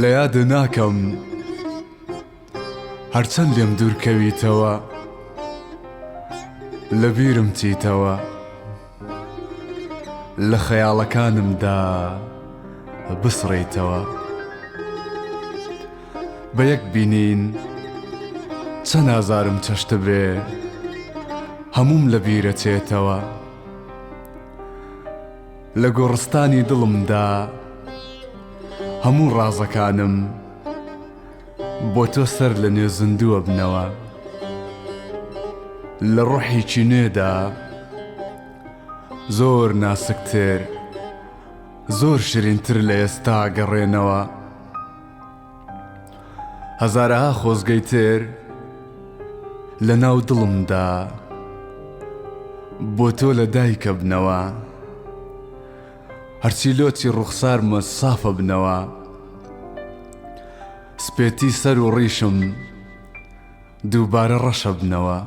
لە یادت ناکەم هەرچەند لێم دوور کەویتەوە لە بیرم چیتەوە لە خەیاڵەکانمدا بسڕیتەوە بە یەک بینین چەند ئازارم چەشتبێ هەمووم لە بیرەچێتەوە لە گۆڕستانی دڵمدا هەموو ڕازەکانم بۆ تۆ سەر لە نوێ زیندووەبنەوە لە ڕۆحێکی نوێدا زۆر ناسکتر زۆر شرینتر لە ئێستا گەڕێنەوە هەزارەها خۆزگەی تر لە ناو دڵمدا بۆ تۆ لە دایکەبنەوە هەرچی لۆچی ڕوخسارمە سافەبنەوە سپێتی سەر و ڕیشم دووبارە ڕەشەبنەوە.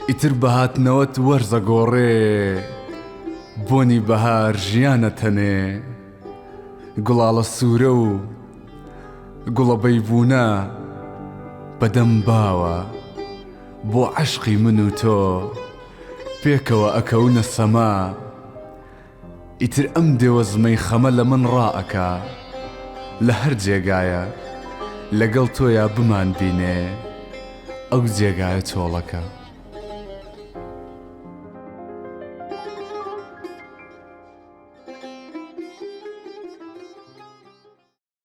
ئیتر بە هاتنەوەت وەرزە گۆڕێ بۆنی بەهار ژیانە تەنێ گوڵاڵە سوورە و گوڵە بەیبوونە بەدەم باوە بۆ عەشقی من و تۆ پێکەوە ئەکەونە سەما ئیتر ئەم دێوەزمەی خەمە لە من ڕائەکا لە هەر جێگایە لەگەڵ تۆیا بمانبینێ ئەو جێگایە چۆڵەکە.